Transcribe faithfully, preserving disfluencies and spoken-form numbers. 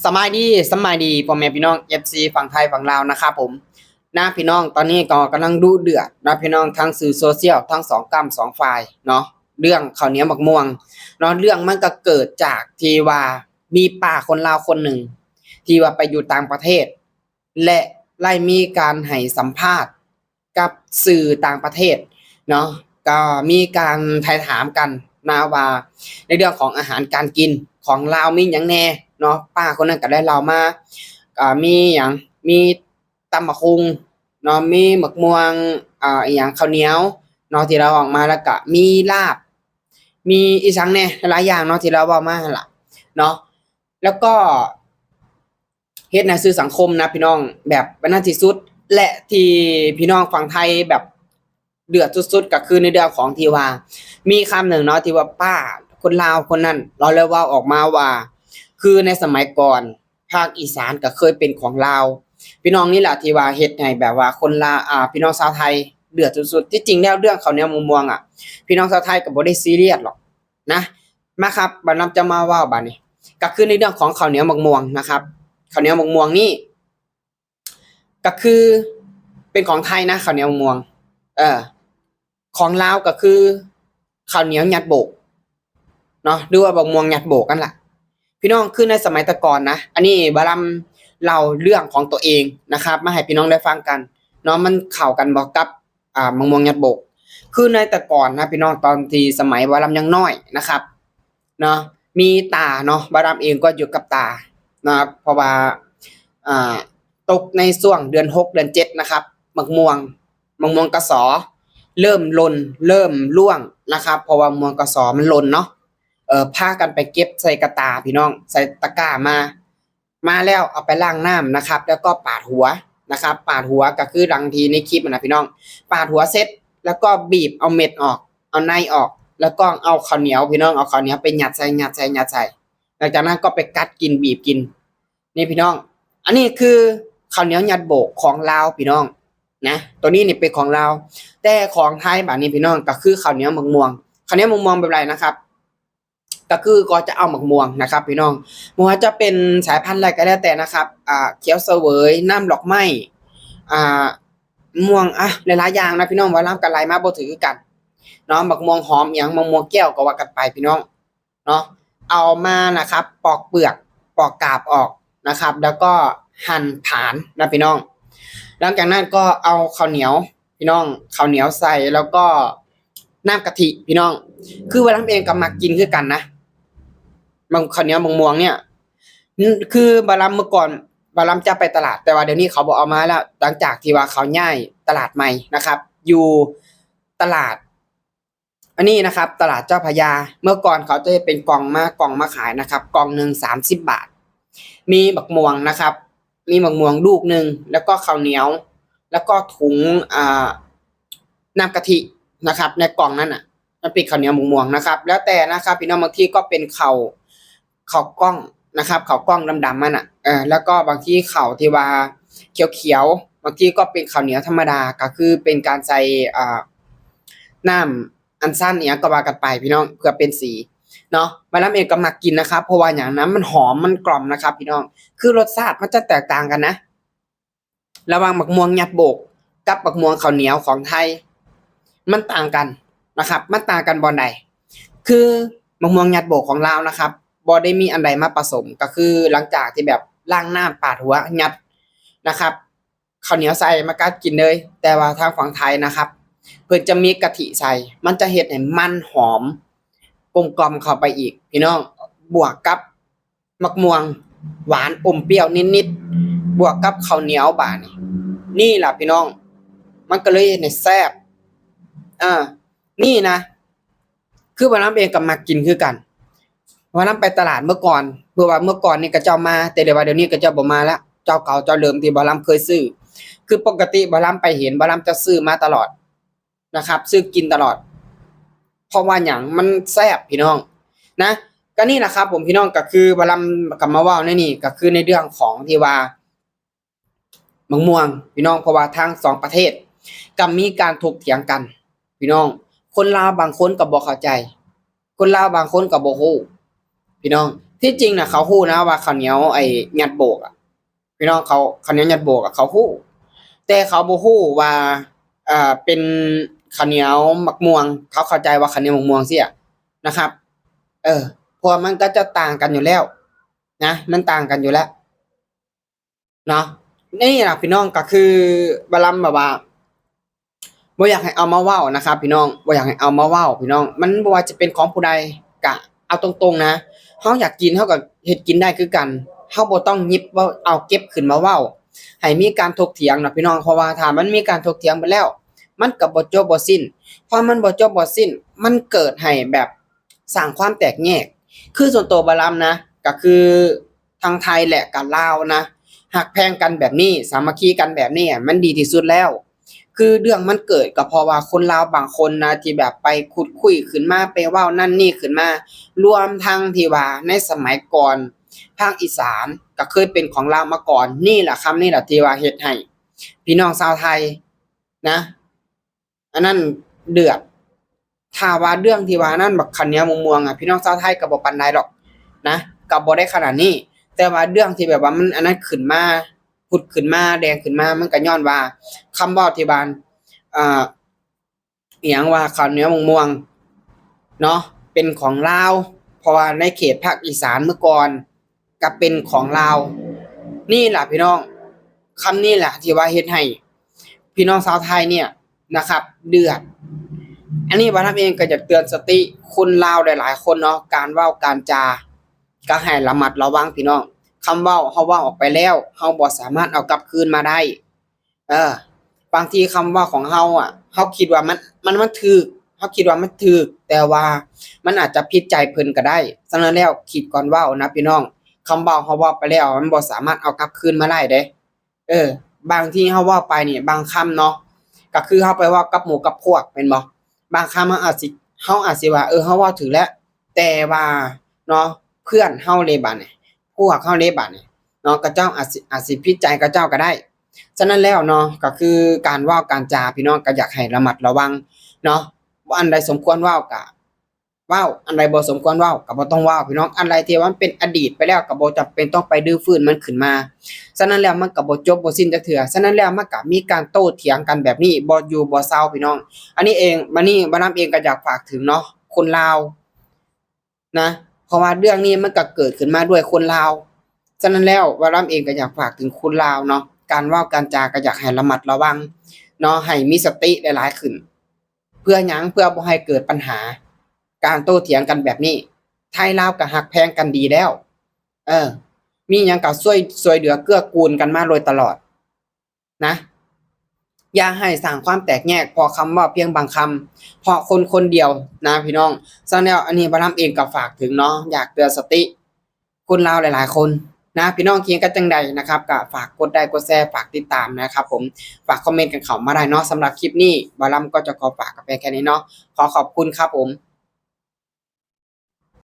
สบายดี สบายดี พ่อแม่พี่น้อง เอฟซี ฝั่งไทยฝั่งลาวนะครับผม นะพี่น้อง ตอนนี้ก็กำลังดุเดือดนะพี่น้อง ทั้งสื่อโซเชียล ทั้งสองก้ำสองฝ่ายเนาะ เรื่องข้าวเหนียวบักม่วงเนาะ เรื่องมันก็เกิดจากที่ว่ามีป้าคนลาวคนหนึ่ง ที่ว่าไปอยู่ต่างประเทศ และได้มีการให้สัมภาษณ์กับสื่อต่างประเทศเนาะ ก็มีการไถ่ถามกันนะว่า ในเรื่องของอาหารการกินของลาวมีหยังแน่เนาะ ป้าคนนั้นก็ได้เล่ามา อ่า มีหยัง มีตำบักหุ่งเนาะ มีหมากม่วง อ่า อีหยัง ข้าวเหนียวเนาะ ที่ลาวออกมา แล้วก็มีลาบ มีอีสังแน่ หลายอย่างเนาะ ที่ลาวเว้ามาหั่นล่ะเนาะ แล้วก็ เฮ็ดในสื่อสังคมนะพี่น้อง แบบว่าน่าที่สุด และที่พี่น้องฝั่งไทยแบบเดือดสุดๆ ก็คือในเรื่องของที่ว่า มีคำหนึ่งเนาะ ที่ว่าป้าคนลาวคนนั้น เราเลยเว้าออกมาว่า คือในสมัยก่อน ภาคอีสานก็เคยเป็นของลาว พี่น้องนี่แหละที่ว่าเฮ็ดให้แบบว่าคนลาว อ่า พี่น้องชาวไทยเดือดสุดๆ ที่จริงแล้วเรื่องข้าวเหนียวมะม่วงอะ พี่น้องชาวไทยก็บ่ได้ซีเรียสหรอกนะ มาครับ บัดนำจะมาเว้าบัดนี้ ก็คือในเรื่องของข้าวเหนียวมะม่วงนะครับ ข้าวเหนียวมะม่วงนี่ ก็คือเป็นของไทยนะ ข้าวเหนียวมะม่วง เออ ของลาวก็คือข้าวเหนียวยัดโบกเนาะ หรือว่าบักม่วงยัดโบกนั่นแหละ พี่น้อง คือในสมัยแต่ก่อนนะ อันนี้บ่าวลำเล่าเรื่องของตัวเองนะครับ มาให้พี่น้องได้ฟังกันเนาะ มันเข้ากันบ่กับ อ่า บักม่วงยัดโบก คือในแต่ก่อนนะพี่น้อง ตอนที่สมัยบ่าวลำยังน้อยนะครับ เนาะ มีตาเนาะ บ่าวลำเองก็อยู่กับตานะครับ เพราะว่า อ่า ตกในช่วงเดือนหก เดือนเจ็ดนะครับ บักม่วง บักม่วงกะสอ เริ่มหล่น เริ่มร่วงนะครับ เพราะว่าม่วงกะสอมันหล่นเนาะ เอ่อ พากันไปเก็บใส่กะตาพี่น้อง ใส่ตะกร้ามา มาแล้วเอาไปล้างน้ำนะครับ แล้วก็ปาดหัวนะครับ ปาดหัวก็คือดังที่ในคลิปนะพี่น้อง ปาดหัวเสร็จ แล้วก็บีบเอาเม็ดออก เอาในออก แล้วก็เอาข้าวเหนียวพี่น้อง เอาข้าวเหนียวไปยัดใส่ ยัดใส่ ยัดใส่ หลังจากนั้นก็ไปกัดกิน บีบกิน นี่พี่น้อง อันนี้คือข้าวเหนียวยัดโบกของลาวพี่น้องนะ ตัวนี้นี่เป็นของลาว แต่ของไทยบัดนี้พี่น้อง ก็คือข้าวเหนียวมะม่วง ข้าวเหนียวมะม่วงแบบไรนะครับ ก็คือก็จะเอามะม่วงนะครับพี่น้อง บ่ว่าจะเป็นสายพันธุ์อะไรก็แล้วแต่นะครับ อ่า เขียวเสวย น้ำดอกไม้ อ่า ม่วง อ่ะ หลายๆ อย่างนะพี่น้อง บ่าวลำก็ไล่มาบ่ถือกันเนาะ มะม่วงหอม อีหยัง มะม่วงแก้วก็ว่ากันไปพี่น้องเนาะ เอามานะครับ ปอกเปลือก ปอกกาบออกนะครับ แล้วก็หั่นผานนะพี่น้อง หลังจากนั้นก็เอาข้าวเหนียวพี่น้อง ข้าวเหนียวใส่ แล้วก็น้ำกะทิพี่น้อง คือบ่าวลำเองก็มักกินคือกันนะ บาง ข้าวเหนียวมะม่วงเนี่ย คือบ่าวลำเมื่อก่อน บ่าวลำจะไปตลาด แต่ว่าเดี๋ยวนี้เขาบ่เอามาแล้ว หลังจากที่ว่าเขาย้ายตลาดใหม่นะครับ อยู่ตลาด อันนี้นะครับ ตลาดเจ้าพระยา เมื่อก่อนเขาจะเป็นกล่องมา กล่องมาขายนะครับ กล่องหนึ่งสามสิบบาท มีบักม่วงนะครับ มีบักม่วงลูกหนึ่ง แล้วก็ข้าวเหนียว แล้วก็ถุง อ่า น้ำกะทินะครับ ในกล่องนั้นน่ะ มันเป็นข้าวเหนียวมะม่วงนะครับ แล้วแต่นะครับพี่น้อง บางทีก็เป็นข้าว ข้าวกล้องนะครับ ข้าวกล้องดำๆมันน่ะ เออ แล้วก็บางทีข้าวที่ว่าเขียวๆ บางทีก็เป็นข้าวเหนียวธรรมดา ก็คือเป็นการใส่ อ่า น้ำอัญชันอีหยังก็ว่ากันไปพี่น้อง เพื่อเป็นสีเนาะ บ่าวลำเองก็มักกินนะครับ เพราะว่าอย่างนั้นมันหอม มันกล่อมนะครับพี่น้อง คือรสชาติมันจะแตกต่างกันนะ ระหว่างบักม่วงยัดโบกกับบักม่วงข้าวเหนียวของไทย มันต่างกันนะครับ มันต่างกันบ่อนใด คือบักม่วงยัดโบกของลาวนะครับ บ่ได้มีอันใดมาผสม ก็คือหลังจากที่แบบล้างน้ำปาดหัวยัดนะครับ ข้าวเหนียวใส่มากัดกินเลย แต่ว่าทางฝั่งไทยนะครับ เพิ่นจะมีกะทิใส่ มันจะเฮ็ดให้มันหอม กลมกล่อมเข้าไปอีกพี่น้อง บวกกับ บักม่วงหวานอมเปรี้ยวนิดๆ บวกกับข้าวเหนียวบาดนี่ นี่ล่ะพี่น้อง มันก็เลยเฮ็ดให้แซ่บ อ่า นี่นะ คือบ่าวลำเองก็มักกินคือกัน บ่าวลำไปตลาดเมื่อก่อน เพื่อว่าเมื่อก่อนนี่เขาเจ้ามา แต่เดี๋ยวว่าเดี๋ยวนี้เขาเจ้าบ่มาละ เจ้าเก่าเจ้าเดิมที่บ่าวลำเคยซื้อ คือปกติบ่าวลำไปเห็น บ่าวลำจะซื้อมาตลอด นะครับ ซื้อกินตลอด เพราะว่าหยัง มันแซ่บพี่น้อง นะ ก็นี่แหละครับผมพี่น้อง ก็คือบ่าวลำก็มาเว้าในนี่ ก็คือในเรื่องของที่ว่า บักม่วงพี่น้อง เพราะว่าทั้งสองประเทศก็มีการถกเถียงกันพี่น้อง คนลาวบางคนก็บ่เข้าใจ คนลาวบางคนก็บ่ฮู้พี่น้อง ที่จริงนะเขาฮู้นะว่าข้าวเหนียวไอ้ยัดโบกอะ พี่น้อง เขาข้าวเหนียวยัดโบกอะเขาฮู้ แต่เขาบ่ฮู้ว่าเอ่อเป็นข้าวเหนียวหมากม่วง เขาเข้าใจว่าข้าวเหนียวหมากม่วงเสียนะครับ เออ เพราะว่ามันก็จะต่างกันอยู่แล้วนะ มันต่างกันอยู่แล้วเนาะ นี่ล่ะพี่น้อง ก็คือบ่าลำแบบว่า บ่อยากให้เอามาเว้านะครับพี่น้อง บ่อยากให้เอามาเว้าพี่น้อง มันบ่ว่าจะเป็นของผู้ใด กะเอาตรงๆนะ เฮาอยากกินเฮาก็เฮ็ดกินได้คือกัน เฮาบ่ต้องหยิบว่าเอาเก็บขึ้นมาเว้า ให้มีการถกเถียงนะพี่น้อง เพราะว่าถ้ามันมีการถกเถียงไปแล้ว มันก็บ่จบบ่สิ้น พอมันบ่จบบ่สิ้น มันเกิดให้แบบสร้างความแตกแยก คือส่วนตัวบ่าลำนะ ก็คือทางไทยและกับลาวนะ ฮักแพงกันแบบนี้ สามัคคีกันแบบนี้อะ มันดีที่สุดแล้ว คือเรื่องมันเกิดก็เพราะว่าคนลาวบางคนนะ ที่แบบไปขุดคุยขึ้นมา ไปเว้านั่นนี่ขึ้นมา รวมทั้งที่ว่าในสมัยก่อน ภาคอีสานก็เคยเป็นของลาวมาก่อน นี่แหละ คำนี้แหละที่ว่าเฮ็ดให้พี่น้องชาวไทยนะ อันนั้นเดือด ถ้าว่าเรื่องที่ว่านั้นบักข้าวเหนียวมะม่วงอะ พี่น้องชาวไทยก็บ่ปานใดดอกนะ ก็บ่ได้ขนาดนี้ แต่ว่าเรื่องที่แบบว่ามันอันนั้นขึ้นมา ผุดขึ้นมา แดงขึ้นมา มันก็ย้อนว่าคำเว้าที่ว่า อ่า อิหยังว่าข้าวเหนียวมะม่วงเนาะ เป็นของลาว เพราะว่าในเขตภาคอีสานเมื่อก่อนก็เป็นของลาว นี่ล่ะพี่น้อง คำนี้แหละที่ว่าเฮ็ดให้พี่น้องชาวไทยเนี่ยนะครับ เดือด อันนี้บ่าลำเองก็อยากเตือนสติคนลาวหลายๆคนเนาะ การเว้าการจา ก็ให้ระมัดระวังพี่น้อง คำเว้าเฮาเว้าออกไปแล้ว เฮาบ่สามารถเอากลับคืนมาได้ เออ บางทีคำเว้าของเฮาอะ เฮาคิดว่ามัน มัน มันถูก เฮาคิดว่ามันถูก แต่ว่ามันอาจจะผิดใจเพิ่นก็ได้ ฉะนั้นแล้วคิดก่อนเว้านะพี่น้อง คำเว้าเฮาเว้าไปแล้ว มันบ่สามารถเอากลับคืนมาได้เด้ เออ บางทีเฮาเว้าไปนี่ บางคำเนาะ ก็คือเฮาไปเว้ากับหมู่กับพวกแม่นบ่ บางคำเฮาอาจสิ เฮาอาจสิว่า เออ เฮาเว้าถูกแล้ว แต่ว่าเนาะ เพื่อนเฮาเด้บาดนี้ พวกเฮาเด้บาดนี้เนาะ เขาเจ้าอาจสิ อาจสิผิดใจเขาเจ้าก็ได้ ฉะนั้นแล้วเนาะ ก็คือการเว้าการจาพี่น้องก็อยากให้ระมัดระวังเนาะ อันใดสมควรเว้าก็เว้า อันใดบ่สมควรเว้าก็บ่ต้องเว้าพี่น้อง อันใดที่ว่ามันเป็นอดีตไปแล้วก็บ่จำเป็นต้องไปรื้อฟื้นมันขึ้นมา ฉะนั้นแล้วมันก็บ่จบบ่สิ้นจักเทื่อ ฉะนั้นแล้วมันก็มีการโต้เถียงกันแบบนี้บ่อยู่บ่เซาพี่น้อง อันนี้เอง บัดนี้บ่าลำเองก็อยากฝากถึงเนาะ คนลาว นะ เพราะว่าเรื่องนี้มันก็เกิดขึ้นมาด้วยคนลาว ฉะนั้นแล้วบ่าลำเองก็อยากฝากถึงคนลาวเนาะ การเว้าการจาก็อยากให้ระมัดระวังเนาะ ให้มีสติหลายๆขึ้น เพื่อหยัง เพื่อบ่ให้เกิดปัญหา การโต้เถียงกันแบบนี้ ไทยลาวก็ฮักแพงกันดีแล้ว เออ มีหยังก็ช่วย ช่วยเหลือเกื้อกูลกันมาโดยตลอด นะ อย่าให้สร้างความแตกแยกเพราะคำเว้าเพียงบางคำ เพราะคนคนเดียวนะพี่น้อง ฉะนั้นแล้วอันนี้บ่าลำเองก็ฝากถึงเนาะ อยากเตือนสติคนลาวหลายๆคนนะ พี่น้องคิดกันจั่งใดนะครับ ก็ฝากกดไลค์กดแชร์ ฝากติดตามนะครับผม ฝากคอมเมนต์กันเข้ามาได้เนาะ สำหรับคลิปนี้บ่าลำก็จะขอฝากกันไปแค่นี้เนาะ ขอขอบคุณครับผม